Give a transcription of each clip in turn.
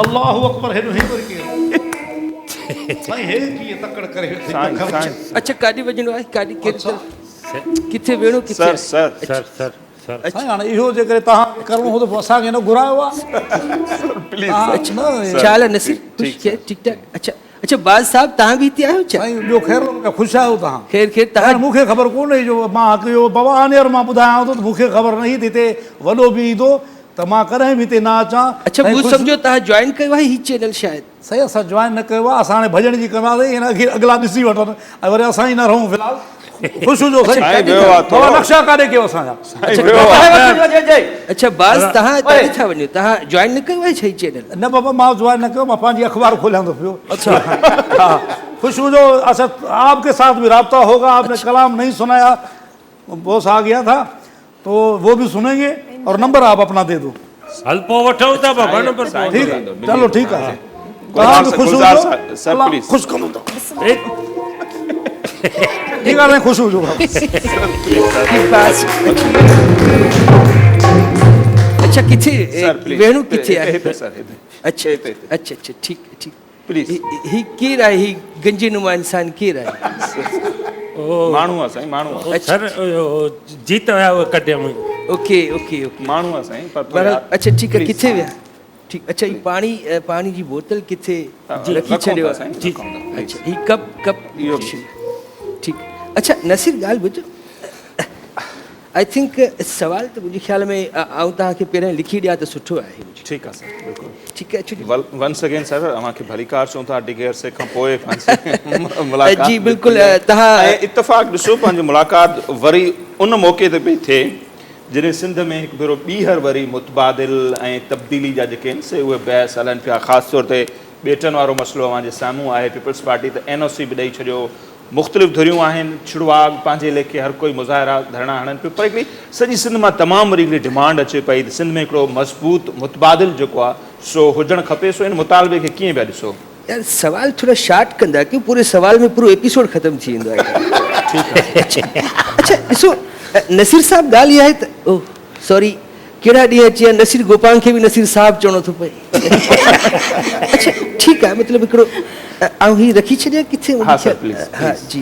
الله اڪبر هيڏو هي وري ڪير سائين هي ڪيئن تڪڙ ڪري سائين سائين اڇا ڪاڏي وڃڻو آهي ڪاڏي ڪهڙي طرف ڪٿي ويهڻو ڪٿي سر سر سر سر سر سائين هاڻي اهو جيڪڏهن توهان کي ڪرڻو هو ته پوء اسان کي نه گهرايو ها سر پليز اڇا ڇا حال آهي نصير خوش خير ٺيڪ ٺاڪ اڇا اڇا باز صاحب توهان به هتي آهيو ڇا سائين ٻيو خير خوش آهيو توهان خير خير توهان مون کي خبر ڪونه هئي جو مان اهو بابا آنيئر مان ٻڌايان ٿو ته مون کي خبر نه هئي ته هتي وڏو به ايندو ته مان ڪڏهن به هتي نه اچان. اڇا مون سمجهيو توهان جوائن ڪيو آهي هي چينل شايد. سائين اسان جوائن نه ڪيو آهي اسان هاڻي ڀڄڻ جي ڪنداسين هن اڳي اڳلا ڏسي وٺن ۽ وري اسان ئي نه رهون في الحال خوش هجو سائين بابا نقشا ڪاڏي ڪيو اسان جا. اڇا باز توهان ڪاڏي ٿا وڃو توهان جوائن نه ڪيو آهي ڇا هي چينل. نه بابا مان جوائن نه ڪيو مان پنهنجي اخبار کوليان ٿو پيو. اڇا ها خوش هجو اڇا آپ ڪي ساٿ به رابطه هوگا آپ ني ڪلام نهين سنايا بوس آ گيا ٿا تو وو به سنين گي اور نمبر آپ اپنا the دو. هل پوء وٺون ٿا بابا نمبر پوء ٺيڪ چلو ٺيڪ آ توهان به خوش هجو الله خوش ڪندو ٺيڪ آ سائين خوش هجو اڇا ڪٿي ويهڻو ڪٿي آهي اڇا اڇا اڇا ٺيڪ ٺيڪ پليز. هي ڪير آهي هي گنجي نما انسان ڪير آهي. ماڻهو آ سائين ماڻهو آ. سر جيت هيا اهي ڪڍيم. اوڪي اوڪي اوڪي ماڻهو آ سائين پر بهرحال اڇا ٺيڪ آ ڪٿي ويا ٺيڪ اڇا هي پاڻي پاڻي جي بوتل ڪٿي رکي ڇڏيو آ اڇا هي ڪپ ڪپ ٺيڪ اڇا نصير ڳالهه ٻڌ I think سوال ته منهنجي خيال ۾ آئون توهان کي پهريان لکي ڏيان ته سٺو آهي. ٺيڪ آهي سر بلڪل. ٺيڪ آهي ڇو جو. ونس اگين سر اوهان کي ڀليڪار چئون ٿا ڊگهي عرصي کان پوء پنهنجي ملاقات جي بلڪل توهان ۽ اتفاق ڏسو پنهنجي ملاقات وري ان موقعي تي پئي ٿئي جڏهن سنڌ ۾ هڪ ڀيرو ٻيهر وري متبادل ۽ تبديلي جا جيڪي آهن سي اهي بحث هلن پيا خاص طور تي ٻيٽن وارو مسئلو اوهان جي سامهون آهي پيپلز پارٽي ته اين او سي به ڏئي ڇڏيو مختلف ڌريون آهن، ڇڙواڳ پنهنجي ليکي هر ڪوئي مظاهرا ڌرڻا هڻن پيو پر هڪڙي سڄي سنڌ مان تمام وڏي هڪڙي ڊمانڊ اچي پئي ته سنڌ ۾ هڪڙو مضبوط متبادل جيڪو آهي سو هجڻ کپي سو ان مطالبي کي ڪيئن پيا ڏسو؟ يار سوال ٿورا شارٽ ڪندا ڪيو پوري سوال ۾ پورو ايپيسوڊ ختم ٿي ويندو آهي ٺيڪ آهي اڇا ڏسو نصير صاحب ڳالهه اها آهي ته او سوري ڪهڙا ڏينهن اچي ويا نصير گوپانگ کي به نصير صاحب چوڻو ٿو پئي. اڇا ٺيڪ آهي مطلب هڪڙو آئون هي رکي ڇڏيان ڪٿي ها سر پليز ها جي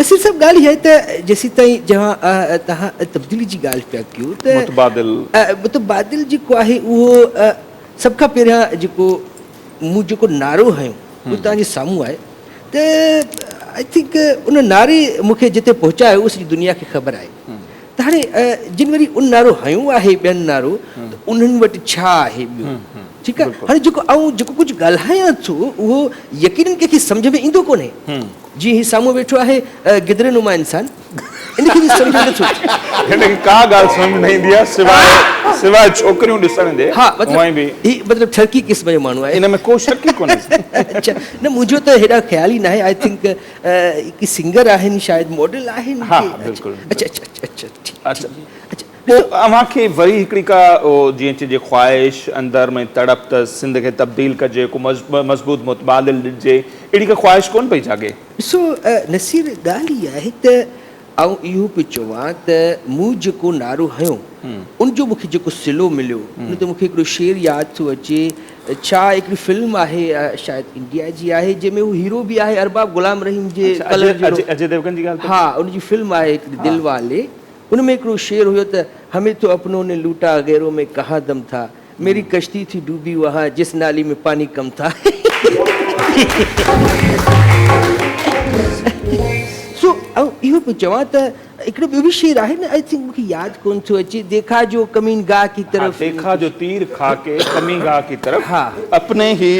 نصير صاحب ڳالهه اها آهي ته جيسيتائين جوان توهان تبديلي جي ڳالهه پيا ڪيو ته متبادل متبادل جيڪو آهي اهو سڀ کان پهريان جيڪو مون جيڪو نعرو هنيو اهو توهان جي سامهون آهي ته I think ان نعري مون کي جتي پهچايو اهو سڄي دنيا کي خبر آهي ته هاڻي جن وري ان نعرو هنيو آهي ٻين نعرو ته انهن وٽ ڇا آهي ٻيو ٺيڪ آهي هاڻي جيڪو آئون جيڪو ڪجهه ڳالهايان ٿو اهو يقينن ڪنهن کي سمجهه ۾ ايندو ڪونهي جيئن هي سامهون ويٺو آهي گدري نما انسان ان کي به سمجهه ۾ نٿو اچي. هن کي ڪا ڳالهه سمجهه نه ايندي آهي سواء سواء ڇوڪريون ڏسڻ جي ها مطلب هي مطلب ٺرڪي قسم جو ماڻهو آهي. ان ۾ ڪو شڪ ئي ڪونهي. اڇا نه منهنجو ته هيڏا خيال ئي ناهي I think ڪي سنگر آهن شايد ماڊل آهن ها ها بلڪل اڇا اڇا اڇا ٺيڪ اڇا پوء اوهان کي وري هڪڙي ڪا جيئن چئجي خواهش اندر ۾ تڙپ ته سنڌ کي تبديل ڪجي ڪو مضبوط متبادل ڏجي اهڙي ڪا خواهش ڪونه پئي جاڳي؟ ڏسو نصير ڳالهه اها آهي ته آئون اهو پيو چوان ته مون جيڪو نعرو هنيو ان جو مون کي جيڪو صلو مليو ان تي مون کي هڪڙو شعر ياد ٿو اچي ڇا هڪڙي فلم آهي شايد انڊيا جي آهي جنهن ۾ هو هيرو به آهي ارباب غلام رحيم جي ڪلر جهڙو اجي ديوگن جي ڳالهه ها ان جي فلم آهي هڪڙي دل والي ان ۾ هڪڙو شعر هيو ته همين تو اپنو ني لوٽا غيرو ۾ ڪهان دم ٿا ميري ڪشتي ٿي ڊوبي وهان جس نالي ۾ پاني ڪم ٿا. سو آئون اهو پيو چوان ته هڪڙو ٻيو به شعر آهي نه I think مون کي ياد ڪونه ٿو اچي ديکا جو ڪمين گاهه ڪي طرف ها ديکا جو تير کا ڪي ڪمين گاهه ڪي طرف اپني هي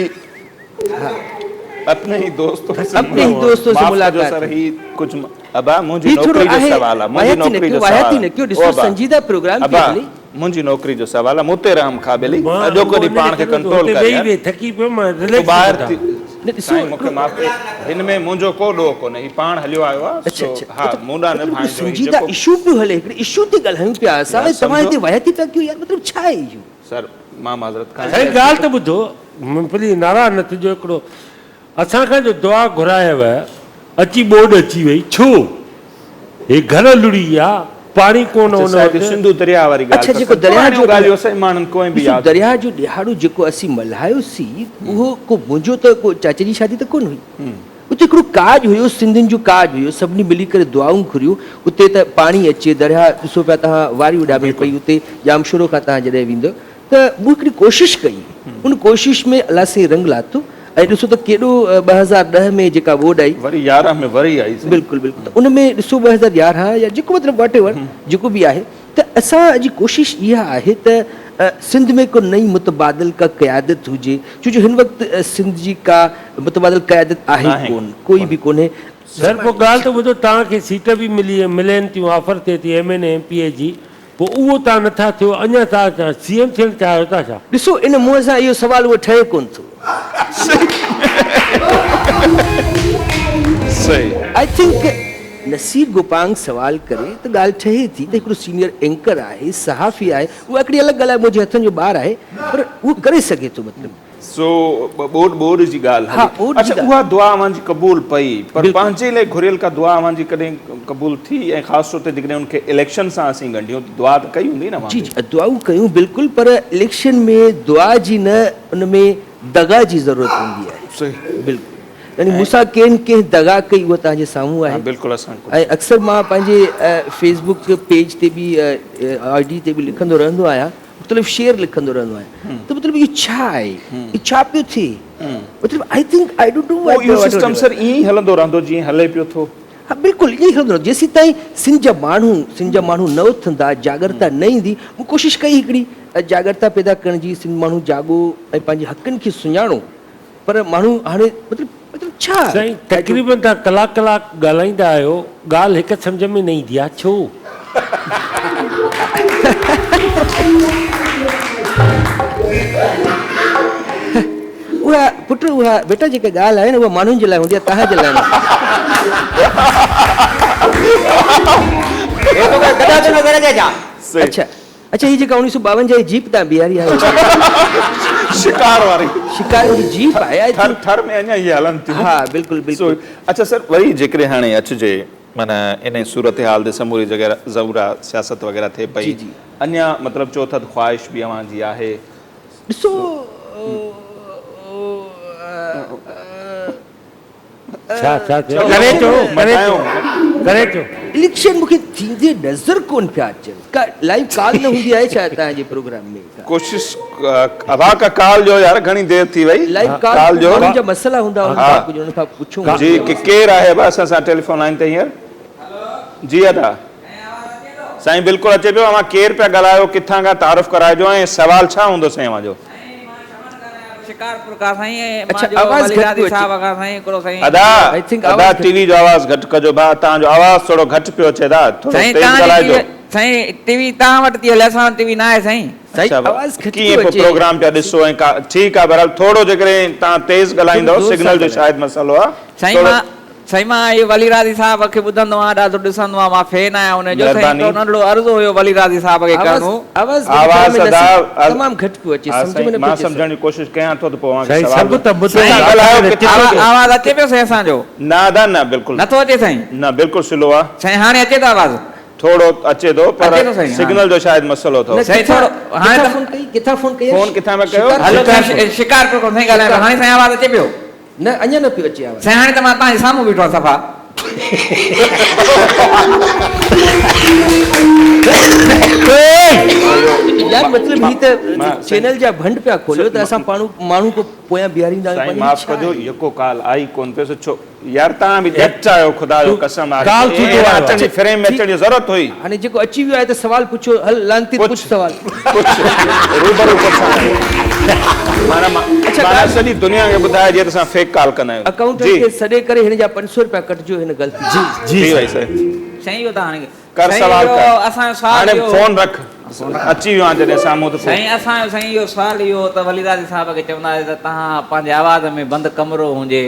اپني هي دوستو سي اپني هي دوستو سي معاف ڪجو ملاقات سر هي ڪجهه ابا منهنجي هي ٿورو نوڪري جو آهي سوال آ منهنجي واهياتي نه نوڪري ڪيو جو واهياتي سوال نه ڪيو آ ڏسو او ابا سنجيده پروگرام پيو ابا هلي. منهنجي نوڪري جو سوال آ مون تي رحم کا ٻيلي مان اڄوڪو ڏينهن پاڻ کي ڪنٽرول هتي ڪر ويهي يار ويهي ٿڪي پيو مان تون رليڪس ٻاهر ٿو ٿي ٿيان. نه ڏسو سائين مون کي معاف ڪري هن ۾ منهنجو ڪو ڏوهه ڪونهي هي پاڻ هليو آيو آ اڇا سو اڇا ها مون ڏانهن نه مطلب هڪڙو ڀانئجو هي سنجيده جيڪو اشو پيو هلي هڪڙي اشو تي ڳالهايون پيا اسان يار ۽ توهان سمجهو هتي واهياتي پيا ڪيو يار مطلب ڇا آهي اهو. سر مان معذرت کان سائين ڳالهه ته ٻڌو پليز ناراض نه ٿجو هڪڙو اسان کان جو دعا گهرايو اچي ٻوڏ اچي وئي ڇو هي گهر لڙهي ويا پاڻي ڪونه ان وٽ. سنڌو درياء واري ڳالهه اڇا جيڪو درياء جو ڳالهيون اسان جي ماڻهن ڪوئي به ياد. درياء جو ڏهاڙو جيڪو اسين ملهايوسين اهو ڪو منهنجو ته ڪو چاچي جي شادي ته ڪونه هئي. اتي هڪڙو ڪاڄ هيو، سنڌين جو ڪاڄ هيو، سڀني ملي ڪري دعائون گهريون، اتي ته پاڻي اچي، درياهه ڏسو پيا توهان واري اڏامي پئي، اتي ڄامشورو کان توهان جڏهن ويندؤ ته مون هڪڙي ڪوشش ڪئي، ان ڪوشش ۾ الله سائين رنگ لاتو ۽ ڏسو ته ڪيڏو 2010 ۾ جيڪا ٻوڏ آئي، وري 11 ۾ وري آئي سائين. بلڪل بلڪل ته ان ۾ ڏسو 2011 يا جيڪو مطلب واٽ ايور جيڪو به آهي ته اسان جي ڪوشش اها آهي ته سنڌ ۾ ڪو نئين متبادل ڪا قيادت هجي ڇو جو هن وقت سنڌ جي ڪا متبادل قيادت آهي ڪون ڪوئي به ڪونهي. سر پوء ڳالهه ته ٻڌو توهان کي سيٽ به ملي ملين ٿيون آفر ٿئي ٿي ايم اين اي ايم پي اي جي پوء اهو توهان نٿا ٿيو اڃا توهان سي ايم ٿيڻ چاهيو ٿا ڇا؟ ڏسو ان منهن سان اهو سوال اهو ٺهي ڪون ٿو. صحيح. I think Naseer Gopang سوال ڪري ته ڳالهه ٺهي ٿي ته هڪڙو سينيئر اينڪر آهي، صحافي آهي، اها هڪڙي الڳ ڳالهه آهي منهنجي هٿن جو ٻار آهي پر اهو ڪري سگهي ٿو مطلب. سو ٻوڏ ٻوڏ جي ڳالهه ها هلي. ٻوڏ جي اڇا ڳالهه. اها دعا اوهان جي قبول پئي پر بلڪل. پنهنجي لاء گهريل ڪا دعا اوهان جي ڪڏهن قبول ٿي ۽ خاص طور تي جيڪڏهن ان کي اليڪشن سان اسين ڳنڍيون ته دعا ته ڪئي هوندي نه اوهان جي به. جي دعائون ڪيون بلڪل پر اليڪشن ۾ دعا جي نه ان ۾ دغا جي ضرورت هوندي آهي. صحيح. بلڪل. يعني مون سان ڪنهن ڪنهن دغا ڪئي اها توهان جي سامهون آهي. ها بلڪل اسان ۽ اڪثر مان پنهنجي فيس بڪ پيج تي به I D تي به لکندو رهندو آهيان مختلف شعر لکندو رهندو آهيان ته مطلب اهو ڇا آهي اهو ڇا پيو ٿئي مطلب I think I don't know پوء اهو سسٽم سر ائين ئي هلندو رهندو جيئن هلي پيو ٿو. ها بلڪل ائين ئي هلندو رهندو جيسين تائين سنڌ جا ماڻهو سنڌ جا ماڻهو نه اٿندا جاڳرتا نه ايندي مون ڪوشش ڪئي هڪڙي جاڳرتا پيدا ڪرڻ جي سنڌ ماڻهو جاڳو ۽ پنهنجي حقن کي سڃاڻو پر ماڻهو هاڻي مطلب مطلب ڇا؟ سائين تقريبن توهان ڪلاڪ ڪلاڪ ڳالهائيندا آهيو ڳالهه هڪ سمجهه ۾ نه ايندي آهي ڇو؟ اها پٽ اها بيٽا جيڪا ڳالهه آهي نه اها ماڻهن جي لاء هوندي آهي توهان جي لاء نه. اڇا اڇا هي جيڪا 1952 جي جيپ تان بيهاري آهي شڪار واري شڪار واري جيپ آهي I Thar think Thar ۾ اڃا اهي هلن ٿيون ها بلڪل بلڪل اڇا سر وري جيڪڏهن هاڻي اچجي معنيٰ انهي صورتحال تي سموري جڳهه ضرورا سياست وغيره ٿئي پئي جي جي اڃا مطلب چئو ٿا ته خواهش به اوهان جي آهي ڏسو ڇا ڇا ٿيو ڪري چو ڪري چو ڪري چو. اليڪشن مونکي ٿيندي نظر ڪون پيا اچن ڪا لائيو ڪال نه هوندي آهي ڇا توهان جي پروگرام ۾ ڪا ڪوشش ادا ڪا ڪال ڏيو يار گهڻي دير ٿي وئي لائيو ڪال ڪال ڏيو ماڻهن جا مسئلا هوندا انهن کان ڪجهه انهن کان پڇون جي ڪير آهي ابا اسان سان ٽيليفون لائين تي هينئر جي ادا سائين بلڪل اچي پيو اوهان ڪير پيا ڳالهايو ڪٿان کان تعارف ڪرائجو ۽ سوال ڇا هوندو سائين اوهان جو. شڪارپور کان سائين ۽ اڇا مان جو آواز ولي گهٽ راضي پيو اچي. صاحب کان سائين هڪڙو سائين ادا I think ادا آواز ٽي گهٽ وي جو آواز گهٽ ڪجو ڀاء توهان جو آواز ٿورو گهٽ پيو اچي ادا ٿورو سائين تيز توهان جي ٽي ڳالهائجو. وي سائين ٽي وي توهان وٽ ٿي هلي اسان وٽ ٽي وي نه آهي سائين. سائين اڇا آواز گهٽ ڪيئن پيو پوء اچي. پروگرام پيا ڏسو ۽ ڪا ٺيڪ آ بهرحال ٿورو جيڪڏهن توهان تيز ٿورو ڳالهائيندؤ زور سان سگنل جو ڳالهايو. شايد مسئلو آ سائين ٿورو مان سائين مان اهو ولي راضي صاحب کي ٻڌندو آهيان ڏاڍو ڏسندو آهيان مان فين آهيان ان جو سائين مهرباني. هڪڙو ننڍڙو عرض هيو ولي راضي صاحب کي آواز ڪرڻو. آواز منهنجي خيال آواز ۾ ادا نصير تمام گهٽ پيو اچي ها سمجهه ۾ سائين نه پيو مان اچي سر. سمجهڻ جي ڪوشش ڪيان ٿو ته پوء اوهان کي سائين سوال سڀ ته ٻڌو سائين ٿا ڳالهايو ڪٿي ڪٿان ٿو. آواز اچي پيو سائين اسان جو؟ نه ادا نه بلڪل نٿو اچي سائين؟ نه بلڪل سلو آ. سائين هاڻي اچي ٿو آواز؟ ٿورو اچي ٿو پر اچي ٿو سائين هاڻي. سگنل جو شايد مسئلو اٿو. نه سائين ڪٿان ٿورو هاڻي ڪٿان ته فون ڪئي ڪٿان فون ڪئي فون ڪٿان پيا ڪيو؟ هلو سائين شڪارپور کان سائين ڳالهايان پيو هاڻي سائين آواز اچي پيو؟ نه اڃا نه پيو اچي آواز. سائين هاڻي ته مان توهان جي سامهون بيٺو آهيان صفا. يار مطلب هي ته چينل جا ڀنڊ پيا کوليو ته اسان پاڻ ماڻهو ڪو پويان بيهاريندا آهيون سائين معاف ڪجو يڪو ڪال آئي ڪون پيو سو ڇو يار توهان به ڄٽ آهيو خدا جو قسم آهي ڪال ٿي ٿو آيو اچڻ جي فريم ۾ اچڻ جي ضرورت هئي. هاڻي جيڪو اچي ويو آهي ته سوال پڇو هل لعنتي پڇ سوال. پڇ روبرو پڇان معنيٰ معنيٰ سڄي دنيا کي ٻڌائي جي ته اسان فيڪ ڪال ڪندا آهيون. اڪائونٽنٽ کي سڏي ڪري هن جا 500 رپيا ڪٽجو هن غلطي جي جي ٿي وئي سائين. سائين اهو ته هاڻي ڪر سائين سوال اهو ڪر اسان جو سوال هاڻي اهو فون رک اچي ويو آهيان جڏهن سامهون ته پوء. سائين اسان جو سائين اهو سوال اهو ته ولي راضي صاحب کي چوندا هئاسين ته توهان پنهنجي آواز ۾ بند ڪمرو هجي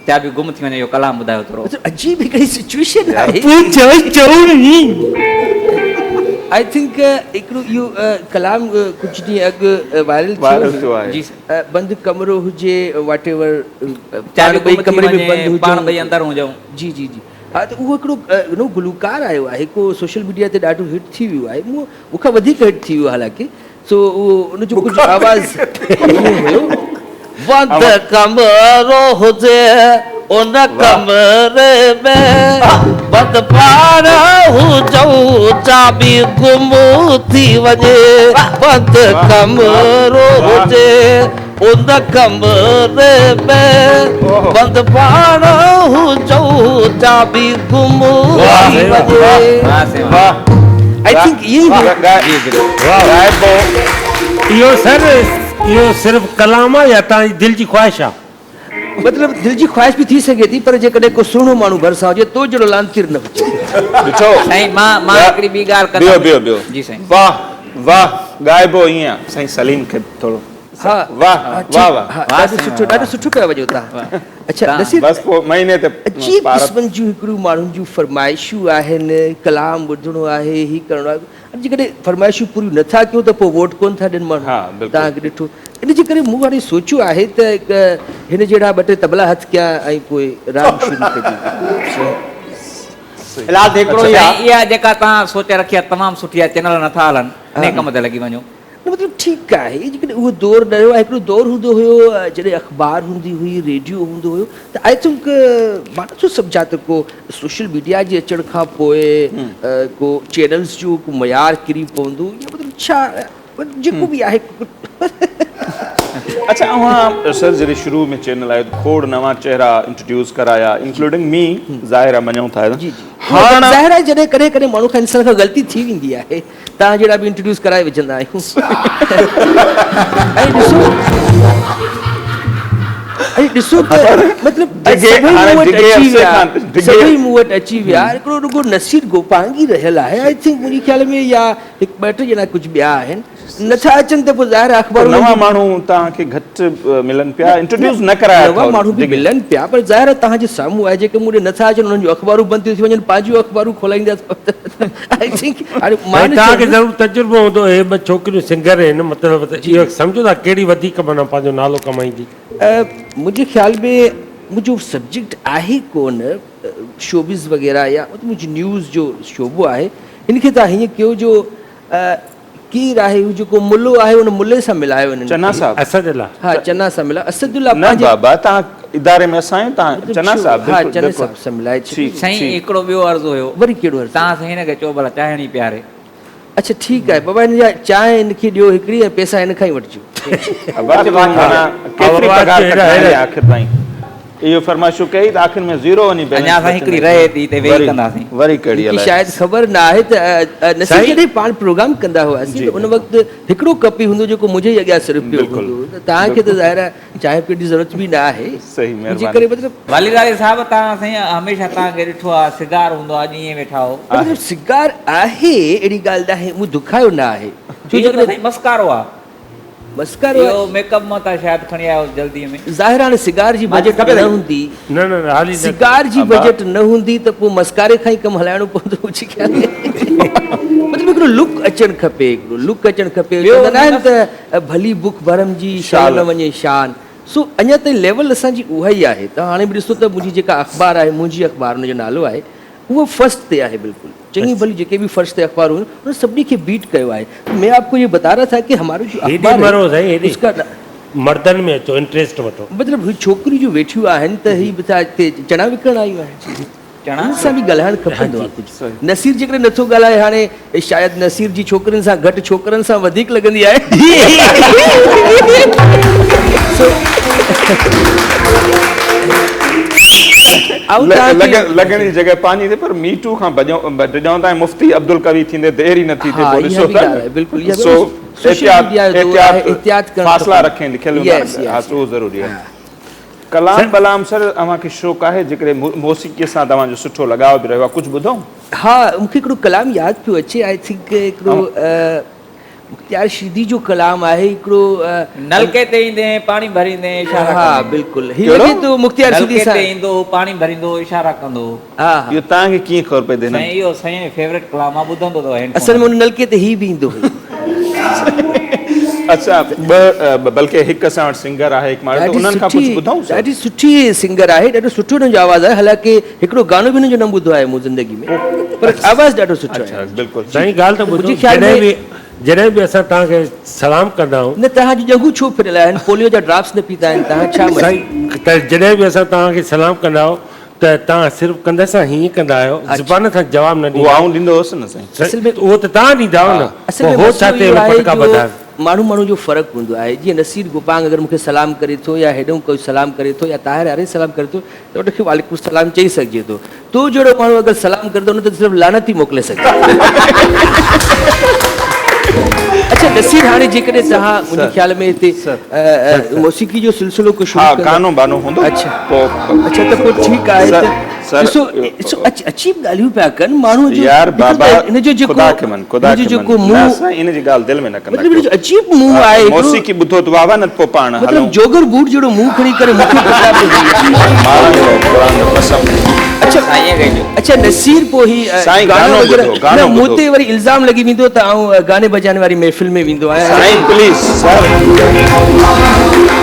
چاٻي گم ٿي وڃي اهو ڪلام ٻڌايو ٿورو. مطلب عجيب هڪڙي سچويشن آهي. تون چوين چوڻ ئي. I think هڪڙو اهو ڪلام ڪجهه ڏينهن اڳ وائرل وائرل ٿيو آهي. جي بند ڪمرو هجي واٽ ايور پاڻ چاٻي ٻئي گم ٿي ڪمري ۾ وڃي بند پاڻ هجون ٻئي اندر هجون. جي جي جي ها ته اهو هڪڙو نئون گلوڪار آيو آهي ڪو سوشل ميڊيا تي ڏاڍو هٽ ٿي ويو آهي مون مون کان وڌيڪ هٽ ٿي ويو حالانڪه سو اهو ان جو ڪجهه آواز ائين هيو. بند ڪمرو هجي ان ڪمري ۾ بند پاڻ هجون چاٻي گم ٿي وڃي بند ڪمرو هجي ان ڪمري ۾ بند پاڻ هجون چاٻي گم ٿي وڃي. I think ائين ئي هو. اهو سر اهو صرف ڪلام آ يا توهان جي دل جي خواهش آ؟ مطلب دل جي خواهش به ٿي سگهي ٿي پر جيڪڏهن ڪو سهڻو ماڻهو ڀرسان هجي تو جهڙو لعنتير نه هجي. ڏٺو. سائين مان مان هڪڙي ٻي ڳالهه ڪندم. بيهو بيهو بيهو. جي سائين. واه واه ڳائبو ائين آ سائين سليم کي ٿورو. ها واه واه واه. ها ڏاڍو سٺو ڏاڍو سٺو پيا وڄو تهان. اڇا نصير بس پوء مهيني تي عجيب قسمن جون هڪڙيون ماڻهن جون فرمائشون آهن ڪلام ٻڌڻو آهي هي ڪرڻو آهي ۽ جيڪڏهن فرمائشون پوريون نه ٿا ڪيون ته پوء ووٽ ڪونه ٿا ڏين ماڻهو توهان کي ڏٺو ان جي ڪري مون هاڻي سوچيو آهي ته هن جهڙا ٻه ٽي تبلا هٿ ڪيان ۽ پوء راڳ شروع ڪجي. في الحال ته هڪڙو ئي آ. سائين اها جيڪا توهان سوچ رکي آهي تمام سٺي آهي چينل نٿا هلن انهي ڪم تي لڳي وڃو. نه مطلب ٺيڪ آهي جيڪڏهن اهو دور نه رهيو آهي هڪڙو دور هوندو هيو جڏهن اخبار هوندي هئي ريڊيو هوندو هيو ته I think مان نٿو سمجهان ته ڪو سوشل ميڊيا جي اچڻ کان پوء ڪو چينلز جو ڪو معيار ڪري پوندو يا مطلب ڇا جيڪو به آهي. اڇا اوهان سر جڏهن شروع ۾ چينل آيو ته کوڙ نوان چهرا انٽروڊيوس ڪرايا انڪلوڊنگ مي ظاهر آهي مڃون ٿا جي جي هاڻ ظاهر آهي جڏهن ڪڏهن ڪڏهن ماڻهو کان انسان کان غلطي ٿي ويندي آهي توهان جهڙا به انٽروڊيوس ڪرائي وجهندا آهيون ۽ ڏسو ۽ ڏسو ته مطلب سڀئي مون وٽ اچي ويا سڀئي مون وٽ اچي ويا هڪڙو رڳو نصير گوپانگ ئي رهيل آهي I think منهنجي خيال ۾ يا هڪ ٻه ٽي ڄڻا ڪجهه ٻيا آهن نٿا اچن ته پوء ظاهر آهي اخبارون نوان ماڻهو توهان کي گهٽ ملن پيا انٽروڊيوس نه ڪرايا اٿو نوان ماڻهو به ملن پيا پر ظاهر آهي توهان جي سامهون آهي جيڪي مون ڏي نٿا اچن انهن جون اخبارون بند ٿيون ٿي وڃن پنهنجون اخبارون کولائيندا I think هاڻي مان توهان کي ضرور تجربو هوندو اهي ٻه ڇوڪريون سنگر آهن مطلب ته اهو سمجهو ٿا ڪهڙي وڌيڪ معنيٰ پنهنجو نالو ڪمائيندي. منهنجي خيال ۾ منهنجو سبجيڪٽ آهي ڪونه شوبز وغيره يا منهنجي نيوز جو شعبو آهي هن کي توهان هيئن ڪيو جو ڪير آهي هو جيڪو ملو آهي ان ملي سان ملايو انهن چنا کي. صاحب. اسد الله. ها چنا سان ملايو اسد الله نه پنهنجي. بابا توهان اداري ۾ اسان آهيون توهان چنا صاحب ها بلڪل چنا بلڪل صاحب سان ملائي ڇڏيو. ٺيڪ سائين ٺيڪ. هڪڙو ٻيو عرض هيو. وري ڪهڙو عرض. توهان سائين هن کي چئو ڀلا چانهه هڻي پياري. اڇا ٺيڪ آهي بابا هن جا چانهه هن کي ڏيو هڪڙي ۽ پئسا هن کان ئي وٺجو. ابا تون معنيٰ ڪيتري پگهار ڪٽرائي آخر تائين. اهو فرمائشون ڪئي ته آخر ۾ زيرو وڃي بيلنس اڃا سائين هڪڙي رهي ٿي ته ويهي ڪنداسين. وري ڪهڙي مونکي الائي. شايد خبر نه آهي ته نصير جڏهن پاڻ پروگرام ڪندا هئاسين ته ان وقت هڪڙو ڪپ ئي هوندو جيڪو منهنجي ئي اڳيان صرف پيو هوندو هو ته توهان کي ته ظاهر آهي چانهه پيئڻ جي ضرورت به نه آهي صحيح منهنجي مهرباني. ڪري مطلب. والي راضي صاحب توهان سائين هميشه توهان کي ڏٺو آهي سگار هوندو آهي اڄ ائين ويٺا هو. مطلب سگار آهي اهڙي ڳالهه نه آهي مون دکايو نه آهي ڇو اهو ته جيڪڏهن سائين مسڪارو آهي. مسڪارو اهو ميڪ اپ مان تان شايد کڻي آيو جلدي ۾. ظاهر هاڻي سگار جي بجيٽ نه هوندي. نه نه نه حالي نه. سگار جي بجيٽ نه هوندي ته پوء مسڪاري کان ئي ڪم هلائڻو پوندو منهنجي خيال ۾. مطلب هڪڙو لڪ اچڻ کپي هڪڙو لڪ اچڻ کپي چوندا نه آهن ته ڀلي بک ڀرم جي شل نه وڃي شان سو اڃا تائين ليول اسان جي اها ئي آهي توهان هاڻي به ڏسو ته منهنجي جيڪا اخبار آهي منهنجي اخبار ان جو نالو آهي اهو فرسٽ تي آهي بلڪل چڱي ڀلي جيڪي به فرسٽ تي اخبار هيون انهن سڀني کي بيٽ ڪيو آهي ته مين آپ ڪو يي بتا رها ٿا ڪي همارو جو هيڏي اخبار مرو هي سائين هيڏي اس ڪا مردن ۾ اچو انٽريسٽ وٺو. مطلب هي ڇوڪريون جو ويٺيون آهن ته هي به ڇا هتي چڻا وڪڻڻ آيون آهن چڻا؟ انهن سان به ڳالهائڻ کپندو آهي ڪجهه نصير جيڪڏهن نٿو ڳالهائي هاڻي شايد نصير جي ڇوڪرين سان گهٽ ڇوڪرن سان وڌيڪ لڳندي آهي سو آئون توهان کي لڳڻ جي جڳهه پنهنجي ٿئي پر مي ٽو کان ڊڄون ٿا ۽ مفتي عبدالقوي ٿيندي دير ئي نٿي ٿئي ها پوء اها ڏسو به ٿا ڳالهه آهي بلڪل اها سو سوشل احتياط ميڊيا جو دور آهي احتياط ڪرڻ فاصلا کپي رکين لکيل هوندا يس آهن ها يس سو ضروري آهي ڪلام بلام سر اوهان کي شوق آهي جيڪڏهن موسيقي سان توهان جو سٺو لڳاء به رهيو آهي ڪجهه ٻڌون. ها مون کي هڪڙو ڪلام ياد پيو اچي I think هڪڙو مختيار شيدي جو ڪلام آهي هڪڙو. نلڪي تي ايندين پاڻي ڀريندين اشارا ها ڪندين. بلڪل هي لڳي ٿو مختيار شيدي نلڪي سان. تي ايندو هو پاڻي ڀريندو هو اشارا ڪندو هو. ها ها. اهو توهان کي ڪيئن خبر پئي ته هن. سائين اهو سائين جو فيوريٽ ڪلام آ ٻڌندو ته هيڊ اصل فون ۾ ان نلڪي تي هي به ايندو هيو. اسان ٻه بلڪه هڪ اسان وٽ سنگر آهي هڪ ماڻهو ته انهن کان ڪجهه ٻڌون سر. ڏاڍي سٺي سنگر آهي ڏاڍو سٺو هن جو آواز آهي حالانڪه هڪڙو گانو به هن جو نه ٻڌو آهي مون زندگي ۾ پر آواز ڏاڍو سٺو آهي. اڇا بلڪل. سائين ڳالهه ته ٻڌو منهنجي خيال جڏهن ۾ به جڏهن به اسان توهان کي سلام ڪندا آهيون. نه توهان جون ڄنگهون ڇو ڦريل آهن پوليو جا ڊراپس نه پيتا آهن توهان ڇا مسئلو. سائين ته جڏهن به اسان توهان کي سلام ڪندا آهيون ته توهان صرف ڪنڌ سان هيئن ڪندا آهيو زبان سان جواب نه اهو ڏيندا آئون ڏيندو هوس نه سائين. اصل ۾ اهو ته توهان ڏيندا آهيو نه اصل پوء ۾ هو مسئلو ڇا تي اهو اهڙو آهي پٽڪا جو ٻڌايو. ماڻهو ماڻهو جو فرق هوندو آهي جيئن نصير گوپانگ اگر مون کي سلام ڪري ٿو يا هيڏئون ڪوئي سلام ڪري ٿو يا طاهر آرين سلام ڪري ٿو ته ان کي وعليڪم السلام چئي سگهجي ٿو تو جهڙو ماڻهو اگر سلام ڪري ته ان تي صرف لعنت ئي موڪلي سگهجي ٿي. اڇا نصير هاڻي جيڪڏهن توهان منهنجي خيال ۾ هتي موسيقي جو سلسلو ڪو شروع ها ڪندا گانو بانو هوندو اڇا پوء اڇا ته پوء ٺيڪ آهي ته سر ڏسو ڏسو عجيب ڳالهيون پيا ڪن ماڻهو جو يار ڏسو بابا ته ان جو جيڪو خدا کي من خدا ان جو کي جيڪو من نه منهن سائين ان جي ڳالهه دل ۾ نه ڪندا مطلب ان ڪيو جو عجيب منهن آهي هڪڙو موسيقي ٻڌو ته واهه واهه نه ته پوء پاڻ مطلب هلون جوگر بوٽ جهڙو منهن کڻي ڪري مون کي پڇا پيو ڪري. ماران جو قرآن جو قسم. اڇا سائين کي جو. اڇا نصير پوء هي سائين گانو گانو وغيره ٻڌو گانو نه مون ٻڌو. تي وري الزام لڳي ويندو ته آئون گاني بجاني واري محفل ۾ ويندو آهيان. سائين پليز سر.